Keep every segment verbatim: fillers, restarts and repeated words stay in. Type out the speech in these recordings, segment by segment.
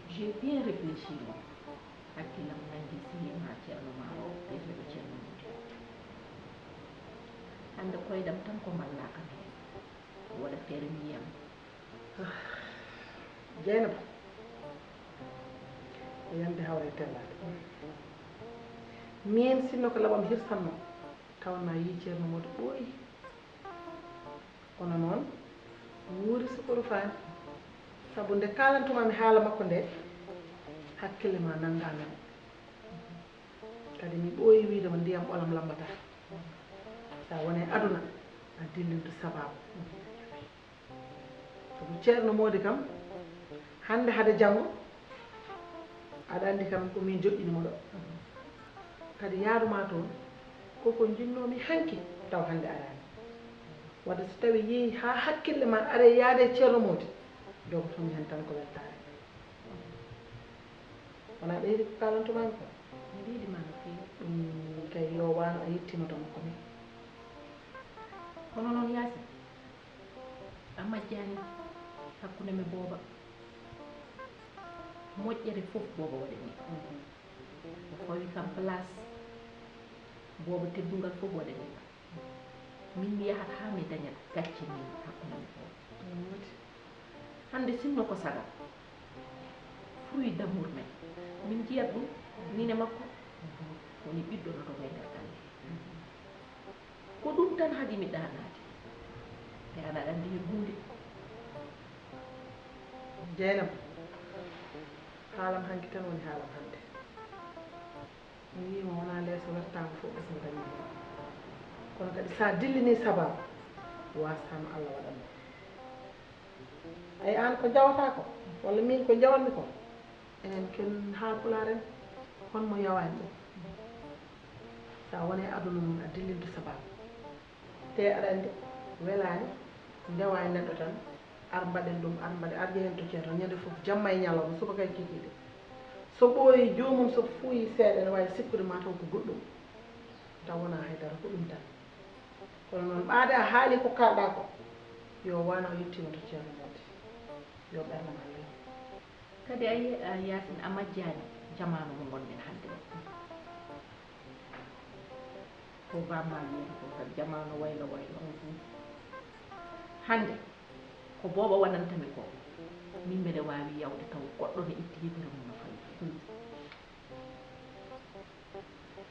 J'ai bien réfléchi, mon. Hakkillam nangi siyema Ceerno ma o, biyeteeɗo Ceerno Modi. Hannde koydam tan ko mallaa kam heen. Waɗa feere mi yiyam. Jeynaba, ko yande hawre e tellaade. Miin sinno ko laɓam hirsanno, tawanno a yii Ceerno Modi ɓooyi. Kono noon, wuuri sukoro faani. Sabu nde kaalantumaami haala makko nde, hakkille ma nanngaani. Kadi mi ɓooyi wiide ma ndiyam ɓolam lammbataa. So a woni e aduna, a dillinto sabaabu. Sabu Ceerno Moodi kam, hannde hade janngo, aɗa anndi kam ko min joƴƴini mo ɗo. Kadi yaadu ma toon, koko njinnoomi hanki, taw hannde araani. Wadde so tawii yehi haa hakkille ma are yaade e Ceerno Moodi, jogotomi heen tan ko weltaare. Wonaa ɓeydi ko kaalantumaami ko? Mbiɗi ma no feewi. Ɗum kay yo waano a yettiima to makko ni. Kono noon Yaasin, a majjaani hakkunde me booba. Moƴƴere fof booba waɗani. O fawi kam place booba teddungal fof waɗani. Min mi yahat haa mi daña gacce min hakkunde me booba. Hannde sinno ko sagal, fruit d'amour men, min njiyat ɗum, min e makko, woni ɓiɗɗo no doga e nder galle. Ko ɗum tan haɗi mi ɗaanaade. Te ana aɗa anndi heen huunde. Jeynaba, haalam hanki tan woni haalam hannde. Mi wiima wonaa leeso wertaango fof ɓesngu dañi heen. Kono kadi so a dillinii sabaabu, waastaa no Allah waɗanno. Ay aan ko jawata ko, walla miin ko jawanmi ko, enen ken haalpulaar en, hol mo yawaani ɗum? So a woni e aduna noon a dillinto sabaabu. Te aɗa anndi, welaani, ndewa e neɗɗo tan, ar mbaɗen ɗum, ar mbaɗen, ar njehen to ceerno, ñande fof, jamma e ñalawma, subaka e kikiiɗe. So ɓooyi joomum, so fuuyi seeɗa, ene waawi sikkude ma taw ko goɗɗum, taw wonaa hay dara, ko ɗum tan. Kono noon, ɓaade a haali ko kaalɗa ko, yo waano a yettiima to ceerno Moodi, yo ɓernde ma lew. Kadi a yi-, a Yaasin, a majjaani jamaanu mo ngonɗen hannde o. Ko bamma wiyata ko kam jamaanu waylo waylo. Hannde ko booba waɗanta mi ko, min mbeɗa waawi yawde taw goɗɗo ne itti yimre mum no fawi.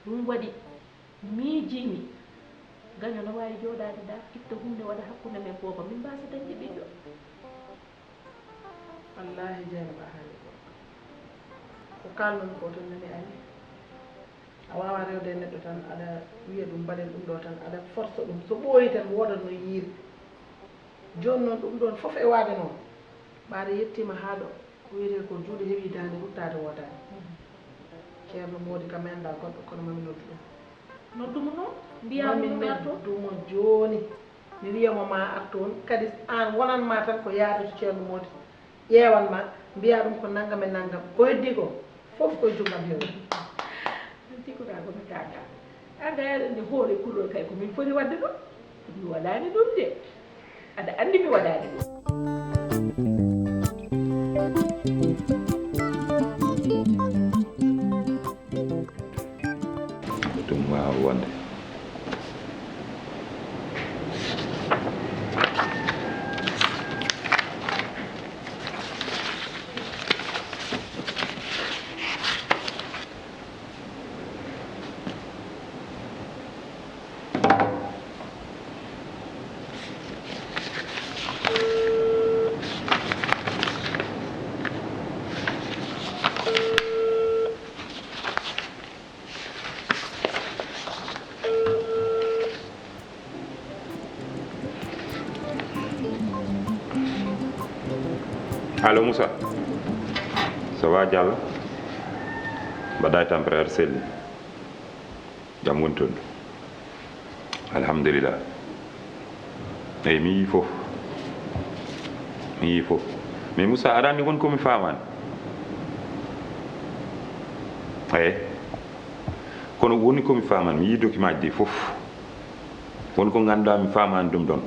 Ɗum waɗi miijiimi gaño no waawi jooɗaade ɗa, itta huunde waɗa hakkunde men booba, min mbaasa dañde ɓiɗɗo. Wallaahi, Jeynaba, a haali ko. Ko kaalnumi ko tan nani ari. A waawaa rewde e neɗɗo tan, aɗa wiya ɗum, mbaɗen ɗum ɗo tan, aɗa force ɗum. So ɓooyi tan, woodat no yiiri. Jooni noon, ɗum ɗoon fof e waade noon, ɓaade yettiima haa ɗo, ko wiyetee ko juuɗe heɓi daande, ruttaade woodaani. Ceerno Moodi kam, mi anndaa goɗɗo, kono mami noddu ɗum. Noddu mo noon, mbiyaa mo mi noddu mo jooni. Mi wiya mo ma ar toon, kadi aan wonan ma tan ko yaade to Ceerno Moodi, ƴeewan ma, mbiya ɗum ko nanngam e nanngam. Ko heddii ko fof koye junngam heewi. Min cikkuɗaa ko mi kaangaa. Aan kay aɗa anndi hoore kulol kay ko min foti waɗde ɗum. Mi waɗaani ɗum de. Aɗa anndi mi waɗaani ɗum. Ko ɗum waawa wonde. Allo Moussa. Ça va Diallo? Mbaɗɗa e tampere, aɗa selli? Jam woni toon? Alhamdulillah. Eyi, mi yii fof. Mi yii fof. Mais Moussa, aɗa anndi won ko mi faamaani? Eyi. Kono woni ko mi faamaani, mi yii document ji ɗi fof. Won ko ngannduɗaa mi faamaani ɗum ɗoon.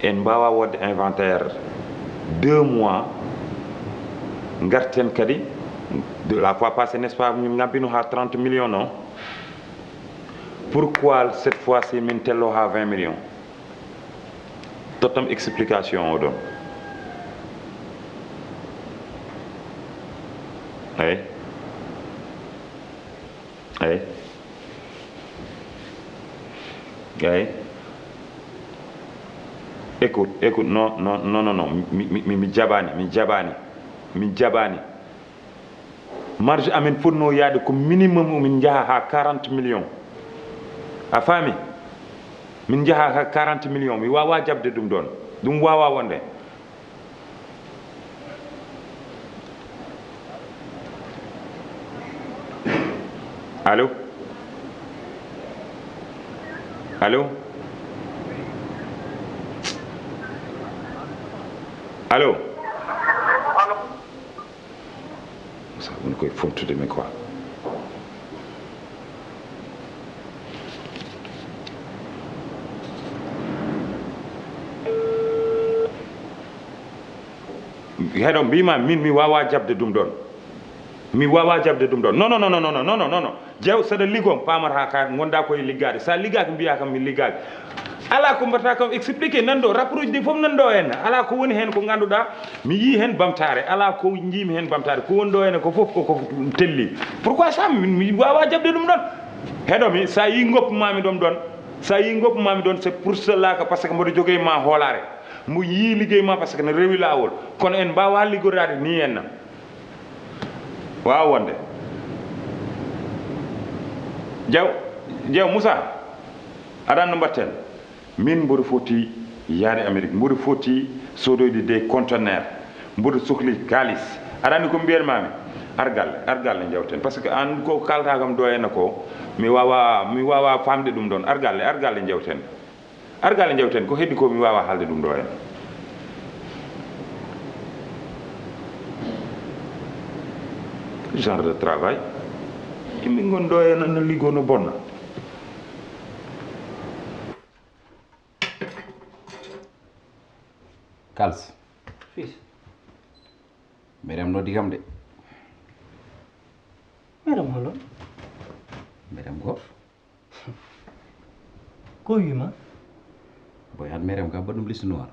En mbaawaa waɗde inventaire deux mois, ngarten kadi, de la fois passée, n'est-ce pas, min ngabbino haa trente millions, non? Pourquoi cette fois-ci min tello haa vingt millions? Tottam explication o ɗoon. Eyi. Eyi. Eyi. Écoute, écoute, non, non, non, non, non. Mi, mi, mi, mi jaɓaani, mi jaɓaani, mi jaɓaani. Marge amen fotnoo yaade ko minimum min njaha haa quarante millions. A faami? Min njaha haa quarante millions. Mi waawaa jaɓde ɗum ɗoon. Ɗum waawaa wonde. Allo? Allo? Allo? Sa woni koye fomtude mi quoi. Heɗo mbima min mi wawa jaɓde ɗum ɗon. Mi wawa jaɓde ɗum ɗon. Non, non, non, non, non, non, non, non. Jeew, saɗa liggo, pamata ka gonda koye liggade. Sa liggaki mbiya kam mi liggaki. Ala ko mbaɗata kam expliqué nan ɗo, rapport uji ɗi fof nan ɗo henna. Ala ko woni hen ko ganduɗa mi yii hen bamtare. Ala ko jiimi hen bamtare. Ko woni ɗo henna ko fof ko, ko telli. Pourquoi ça mi, mi wawa jaɓde ɗum ɗon? Heɗo mi, sa yii goppu mami ɗum ɗon. Sa yii goppu mami ɗon, c'est pour cela que parce que mboɗo jogui ma hoolare. Mo yii ligguey ma parce que ne rewi lawol. Kono en mbawa liggodaade ni henna. Wawa wonde. Jeew, jeew Moussa, aɗa anndi no mbatten? Min mboɗo foti yaade Amérique, mboɗo foti sodoyde des conteneurs, mboɗo sohli kaalis. Aɗa anndi ko mbiyatmami? Ar galle, ar galle jewten. Parce que an ko kalta kam ɗo henna ko, mi wawa, mi wawa famde ɗum ɗon. Ar galle, ar galle jewten. Ar galle jewten, ko heddi ko mi wawa haalde ɗum ɗo hen. Genre de travail. Yimɓe ngon ɗo hen no liggo no bonna. Kals. Fils. Merem noddi kam de. Merem holo? Merem goto. Ko wima? Boy, an Merem kam baɗum liste noir.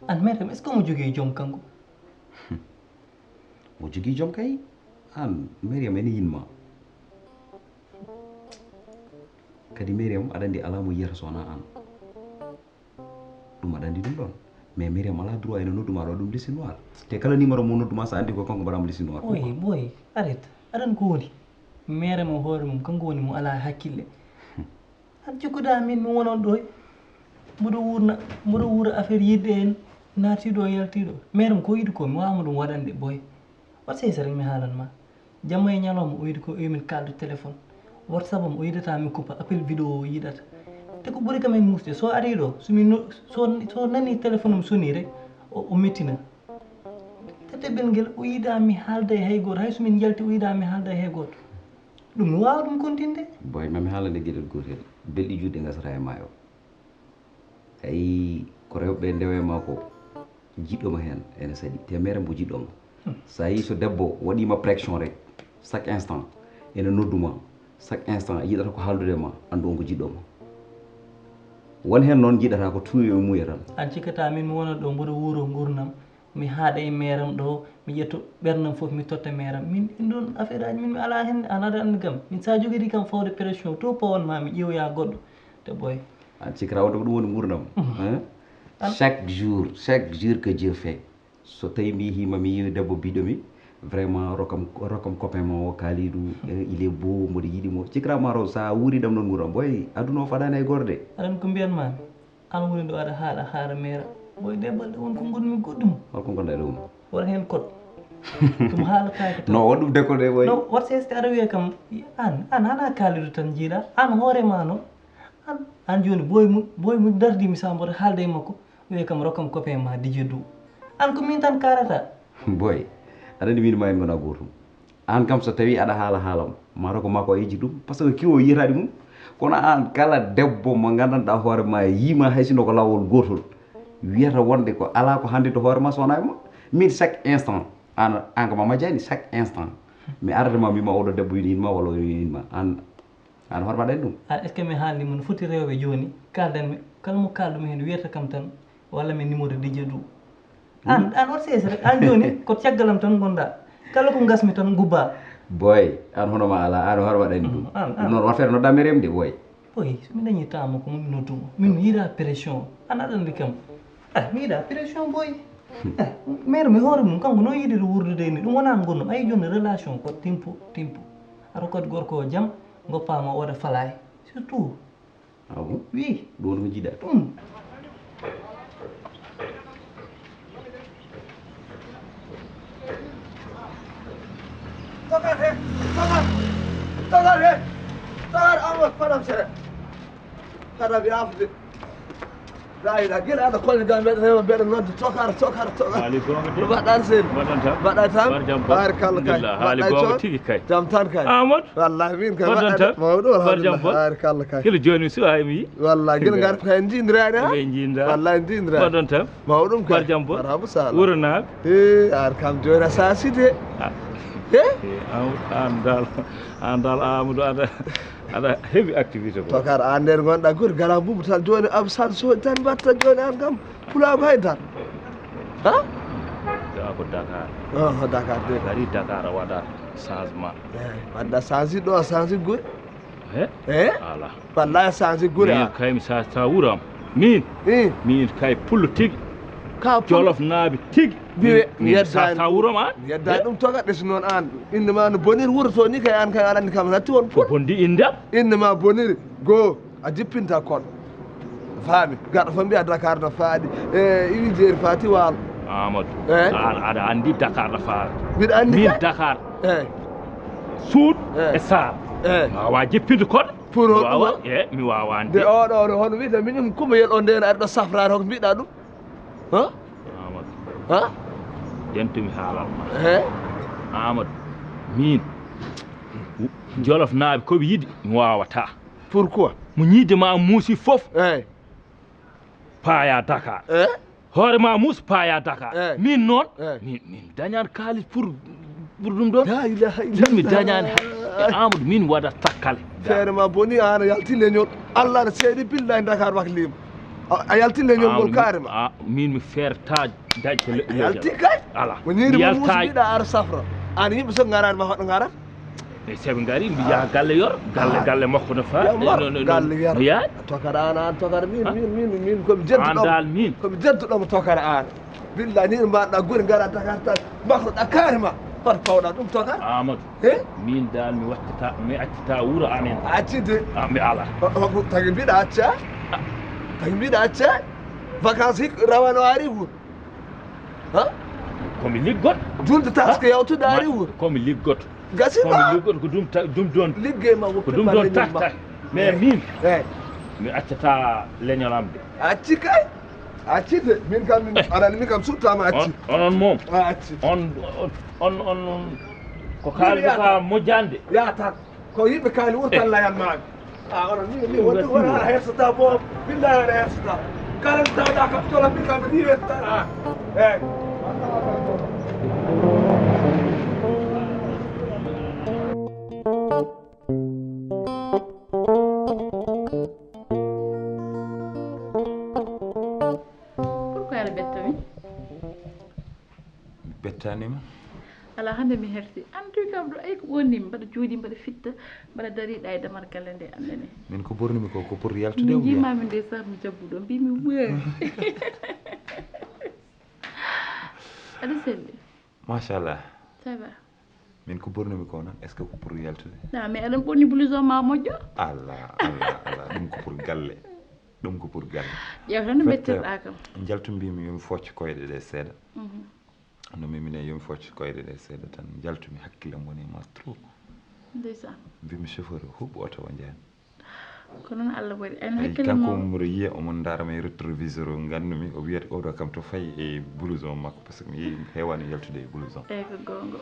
An Merem, est-ce que mo jogui joom kanko? Mo jogui joom kay. An Merem ene yinma. Kadi Merem aɗa andi ala mo yiyata sona an. Ɗum aɗa anndi ɗum ɗon. Mais Myriam alaa droit ene nodduma aɗa waɗa ɗum liste noir. Te kala numéro mo nodduma sa anndi ko kanko mbaɗama liste noir. Oye boy, arrête. Aɗan ko woni? Mere mo hoore mum kanko woni mo alaa hakkille. An cikkuɗa min mi wonon ɗo. Mboɗo wurna, mboɗo wuura affaire yiɗde en naatiɗo yaltiɗo. Mere mo ko yiɗi ko mi wawama ɗum waɗande boy. Wat sey sere mi haalan ma. Jamma e ñalawma o yiɗi ko e min kaalda téléphone. WhatsApp am o yiɗata mi kuppa appel vidéo o yiɗata. Te ko ɓuri kam en musde so ari ɗo, so mi no, so, so nani téléphone am soni rek o, o mettina. Te debel ngel o yiɗa mi haalda e hay goto, hay so min jalti o yiɗa mi haalda e hay goto. Ɗum no wawa ɗum kontinde. Boy mami haalande gueɗel gotel. Belɗi juɗɗi gasata e maayo. Ayi ko rewɓe ndewe ma ko jiɗɗo ma hen ene saɗi te mere mbo jiɗɗo ma. Sa yi so debbo waɗima pression rek chaque instant ene nodduma, chaque instant yiɗata ko haaldude ma, andu on ko jiɗɗo ma. Won hen noon jiɗata ko tuuyo e muuya tan. An cikkata min mi wona ɗo mboɗo wuuro gurdam. Mi haaɗa e meeram ɗo, mi ƴetto ɓernam fof mi totta meeram. Min ɗin ɗon affaire aji min mi ala hen, an aɗa anndi kam. Min sa jogiti kam fawde pression to pawon ma mi ƴeewoya goɗɗo. Te boy. An cikra wonde ko ɗum woni gurdam. Chaque jour, chaque jour que Dieu fait. So tawi mi yihima mi yiwi debbo biɗo mi vraiment rokkam rokkam copain mo o Kalidou, il est beau, mboɗo yiɗi mo. Cikra ma ro sa wuuri ɗam ɗon gurdam boy, aduna o faɗani e gorde. Aɗan ko mbiyan ma. An woni ɗo aɗa haaɗa haara meera. Boy, ɗe balɗe won ko ngonmi goɗɗum. Holko ngonɗa e ɗum? Won heen kot. Ɗum haalataake tan. No, waɗ ɗum décodé, boy. No, wat sesti aɗa wiya kam, an, an hana kaalidu tan njiiɗa. An hoore ma no. An, an jooni boy mu, boy mu dardi mi sa mboɗo haalde e makko. Wiya kam rokkam copain ma Didier Dou. An ko min tan kaalata. Boy, aɗa andi min ma en ngona gootum. An kam so tawi aɗa haala haalam, mataw ko makko a yejji ɗum, par ce que kiwo yiyataɗi mum. Kono an kala debbo mo gandanɗa hoore ma yiima hay sinno ko laawol gotol, wiyata wonde ko ala ko hande to hoore ma so wona e ma. Min chaque instant, an, an kam a majjani, chaque instant mi arata ma mbima oɗo debbo ina yiɗma walla o ina yiɗma. An, an hoore ma ɗen ɗum. A, est ce que mi haalni mo no foti rewɓe joni? Kaldan mi, kala mo kalɗumi hen wiyata kam tan walla mi numéro Didier Dou. An, an on sesi rek, an joni ko caggalam tan gonɗa. Kala ko gasmi tan gubba. Boy, an hono ma ala, an hono waɗani ɗum. An, an. Ɗum noon wafere no damerem de, boy. Boy, so mi dañi tama ko mi noddumo. Min mi yiɗa pression. An aɗa andi kam. Ah, mi yiɗa pression, boy. Ah, mère mi hoore mum kanko no yiɗiri wurdude ni. Ɗum wona gonɗum. Ay joni relation ko timpo, timpo. Aɗa kadi gorko o jam, goppama oɗa falay. Surtout. Ah bon? Oui. Ɗum woni ko jiɗɗa? Ɗum. Tokat he! Tokat! Tokat he! Tokat, Amadou, fanam sere. Fanam yaafde. La ilaha, gila aɗa koña gam mbeɗa rewa, mbeɗa nodde Tokat, Tokat, Tokat. Haali goonga de. Mbaɗɗa seen. Mbaɗɗon tan. Mbaɗɗa tan. Mbar jam boy. Barikalla kay. Alhamdulillah, haali goonga tigi kay. Jam tan kay. Amadou. Wallahi min kay. Mbaɗɗon tan. Mawɗum, alhamdulillah. Mbar jam boy. Barikalla kay. Gila jooni mi suwa mi. Wallahi gila ngar kay jindiraani ha. Ɓe jindira. Wallahi jindira. Mbaɗɗon tan. Mawɗum kay. Mbar jam boy. Marhaba sala. Wuro naaɓe. Eh, ar kam jooni a saasi de. Ah. Eh? Eh, an, an dal, an dal Amadou aɗa, aɗa heewi activité ko. Tokat an nder gonɗa gori gara bubu tan jooni absent so tan mbatta jooni an kam. Pulaagu hay dara. Ha? Ga ko Dakar. Oh, Dakar de. Gari Dakar a waɗa changement. Eh, wadda change ɗo, change guri. He? Eh? Ala. Wallahi change guri. Min kay mi sasta wuram. Min. Eh. Min kay pullo tigi. Ka pullo. Jolof naaɓe tigi. Biwe, min sasta wuram an. Yedda ɗum Tokat ɗesi noon an. Inde ma no bonir wuro to ni kay an kay aɗa andi kam natti won pul. Ko bondi indam? Inde ma boniri. Go. A jippinta kon. Faami. Gaɗa fof mbiya Dakar no faaɗi. E iwi jeeri fati waalo. Amadou. Eh? An aɗa andi Dakar no faaɗi. Mbiɗa andi min kay. Dakar. Eh. Suud eh. E Saar. Eh. Mi wawa jippinde koɗo. Pour mi wawa. Eh, mi wawa ande. De oɗo oɗo hono wiyta miñum kumayel o nden ari ɗo safrare hoko mbiɗa ɗum. Ha? Amadou. Ha? Ƴentumi haalal ma. Eh? Amadou. Min. Jolof naaɓe ko ɓe yiɗi mi wawata. Pourquoi? Mo ñiide ma muusi fof. Eyi. Paaya Dakar. Eh? Hoore ma muus paaya Dakar. Eh. Min noon. Eh. Min, min dañani kaalis pour, pour ɗum ɗon. La ilaha illallah. Min mi dañani hay. E Amadou min waɗa takkale. Feere ma boni an a yalti leñol. Allah no seedi billahi Dakar wak lima. A, a yalti leñol ngol carrément. A, min mi feerta dañde le-, leñol. A yalti kay. Ala. Mo ñiiri mo muusi mbiɗa ara safra. An yimɓe so ngarani ma hoɗo ngarata? E seɓe ngari mbi yaha galle yor galle galle makko no fa no yaade. Tokara an an tokara min min min min komi jedduɗomo. An dal min komi jedduɗomo tokara an. Billa ni mbaɗɗa guri ngara Dakar tan makko ɗa kaari ma hoto pawɗa ɗum tokara. Amadou. He? Min dal mi wattata mi accata wuro amen. A acci de. A mi ala. Tagi mbiɗa acca. Tagi mbiɗa acca. Vacances hik rawano ari wuro. Ha? Komi liggoto. Julde taske yawtude ari wuro. Komi liggoto. Gasi komi liggoto ko ɗum ɗum ɗon. Liggey ma ko ɗum ɗon taktaki. Mais min mi accata leñol am de. Acci kay. Acci de min kam aɗani min kam suttama acci. Onon moom. A acci. On on on on ko kaalɗa ka mojjande. Yata. Ko yimɓe kaali wurtan layan maaɓe. A onon ni ni wonde wona a hersata bo billahi wona hersata. Kala tawɗa kam tola mi kam ni wettata. Eyi. Pourquoi aɗa ɓetta mi? Bettanima. Ala hande mi hersi. An tuy kam ɗo ay ko woni mbaɗa juuɗi mbaɗa fitta mbaɗa dariɗa e damar galle nde annene. Min ko ɓurnumi ko ko pour yaltude. Min jimami nde sar mi jabbuɗo mbimi we. Aɗa selli. Machallah. Ça va. Min ko ɓurnumi ko noon est ce que ko pour yaltude? Na mais aɗa ɓonni blouson ma moƴƴo. Allah Allah Allah ɗum ko pour galle. Ɗum ko pour galle. Ƴeew tan no bettirɗa kam. Njaltu mbimi yomi focc koyɗe ɗe seeɗa. Mhm. No mi mine yomi focc koyɗe ɗe seeɗa tan njaltumi, hakkillam woni e ma trop. Ndeysaan. Mbimi chauffeur huɓɓ oto o njahen. Ko noon Allah waɗi. En hakkille kanko mo mboɗo yiya omo ndaarama e rétroviseur o, nganndu-mi o wiyata oɗo kam to fayi e blouson makko, parce que mi yeeyi heewani yaltude e blouson. Eeyi ko goonga.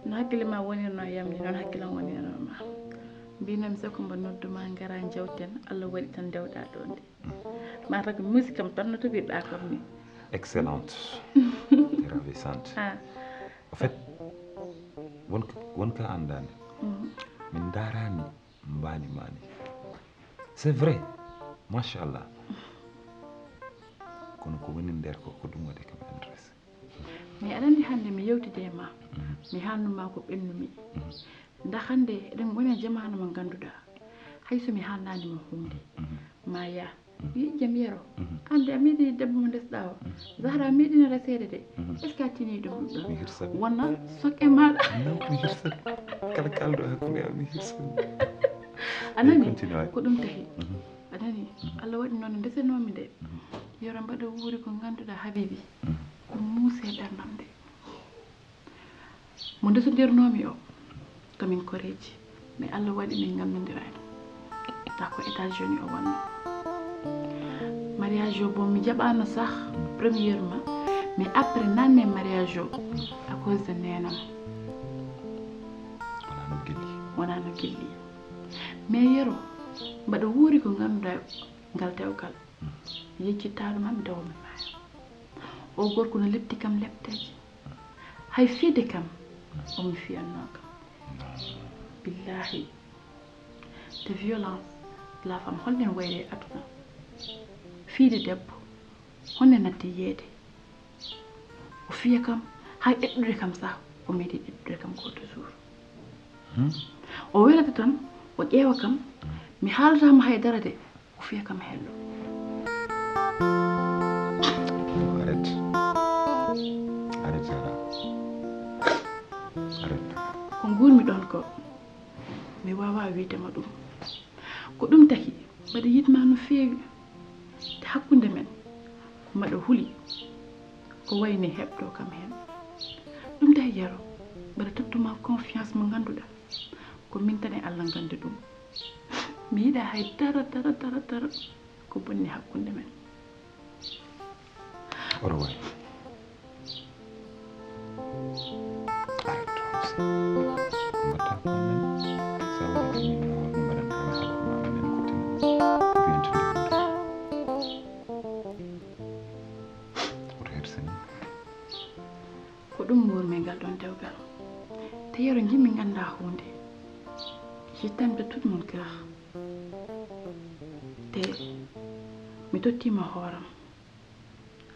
No hakkille ma wonirno yam ni noon hakkillam wonirno ma. Mbinomi sako mbo nodduma ngara njawten, Allah waɗi tan ndewɗa ɗo nde. Mata ko musique am tan no togirɗa kam ni. Excellente. Ravissante. Ah. En fait, wonka wonka anndani. Mm. Min ndarani mbani mani. C'est vrai. Machallah. Kono ko woni nder ko ko ɗum waɗi kam intéressé. Mais aɗa anndi hannde mi yewtide e ma. Mm. Mi haalnuma ko ɓennumi. Mm. Nda hannde eɗen ngoni e jamaanu mo ngannduɗaa hay so mi haalnaani ma huunde. Mm. Ma yaa. Mm. Wi jam yero. Mm. Annde a meeɗi debbo mo ndesɗaa o. Mm. Zahra meeɗino reseede de. Mm. Est-ce que a tini ɗum ɗum ɗon? Mi hirsat. Wona sokke maaɗa. Non, mi hirsat. Kala kalɗo hakkunde am mi hirsat. A nani? Continue, ouais. Ko ɗum tahi. Mm. A nani? Mm. Allah waɗi noon ndesenoomi nde. Mm. Yoro mbaɗa wuuri ko ngannduɗaa Habibi. Mm. Ko muuse ɓerndam nde. Mo ndesondirnoomi o, ko min koreeji, mais Allah waɗi min ngannondiraani. Taw ko États-Unis o wonno. Mariage o, bon, mi jaɓaano sax, premièrement, mais après, naatmi e mariage o, à cause de neenam. Wonaa no gelli. Wonaa no gelli. Mais yero, mbaɗa wuuri ko ngannduɗaa ngal dewgal. Yejjittaano ma mi dawa mi maayo. O gorko no lepti kam lepteeje. Hay fiide kam, o mi fiyannoo kam. Billahi. Te violence, la femme, holno en wayre e aduna? Fiide debbo, honno natti yeede? O fiya kam, hay eɗɗude kam sax, o meeɗi eɗɗude kam gooto jour. Hmm? O welata tan, o ƴeewa kam, mi haalata mo hay dara de, o fiya kam hello. Arrête. Arrête, Zara. Arrête. Ko nguurmi ɗon ko, mi waawaa wiide ma ɗum. Ko ɗum taki mbaɗa yiɗ ma no feewi. Te hakkunde men, ko mbaɗa huli, ko wayni heɓɗo kam heen. Ɗum taki yero, mbaɗa tottuma confiance mo ngannduɗaa. Ko min tan e Allah nganndi ɗum. Mi yiɗaa hay dara, dara, dara, dara ko bonni hakkunde men. Oɗo wayi. Arrête. Mbaɗata ko amen. Sa waɗi ko min no hoɗum mbaɗan ko amen haɗa ko amen ko tin. Biyante. Oto hersini. Ko ɗum nguurmi ngal ɗon dewgal. Te yero njiɗmi ngannda huunde. Je t'aime de tout mon cœur. Te mi tottiima hooram.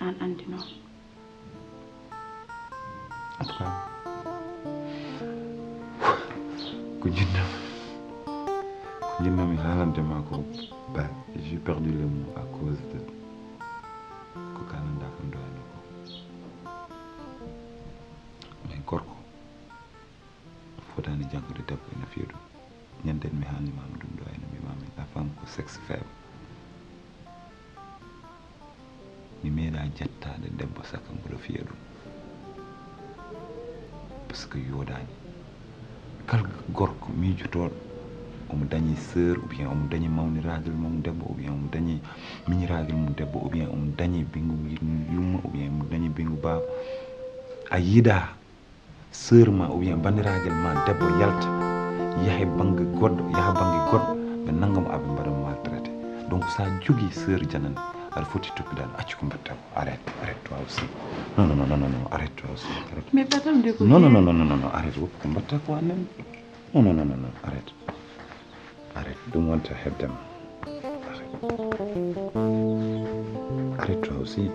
Aan anndi noon. En tout cas, ko jinnam ko jinnami haalande ma ko, ba, j'ai perdu les mots à cause de ko kalanɗa kam ɗo hannde ko. Mais gorko fotaani janngude debbo ene fiya ɗum. Ñande mi haalni maama ɗum ɗo ene mbimami la femme ko sexe faible. Mi meeɗa jettaade debbo saka mboɗo fiya ɗum. Parce que yooɗaani. Kala gorko miijotooɗo omo dañi sœur ou bien omo dañi mawniraagal mum debbo ou bien omo dañi miñiraagal mum debbo ou bien omo dañi bingu yumma ou bien omo dañi bingu baaba, a yiɗa sœur ma ou bien banndiraagal ma debbo yalta yaha e bannge goɗɗo, yaha bannge goɗɗo, ɓe nannga mo, aɓe mbaɗa mo maltraité. Donc so a jogii sœur janani, aɗa foti toppidaade, accu ko mbaɗta ko. Arrête, arrête toi aussi. Non, non, non, non, non, non, arrête toi aussi. Arrête. Mais patam de ko Non, non, non, non, non, non, non, arrête. Ko mbaɗta ko amen. Non, non, non, non, non, arrête. Arrête, ɗum wonta heɓde ma. Arrête. Arrête toi aussi.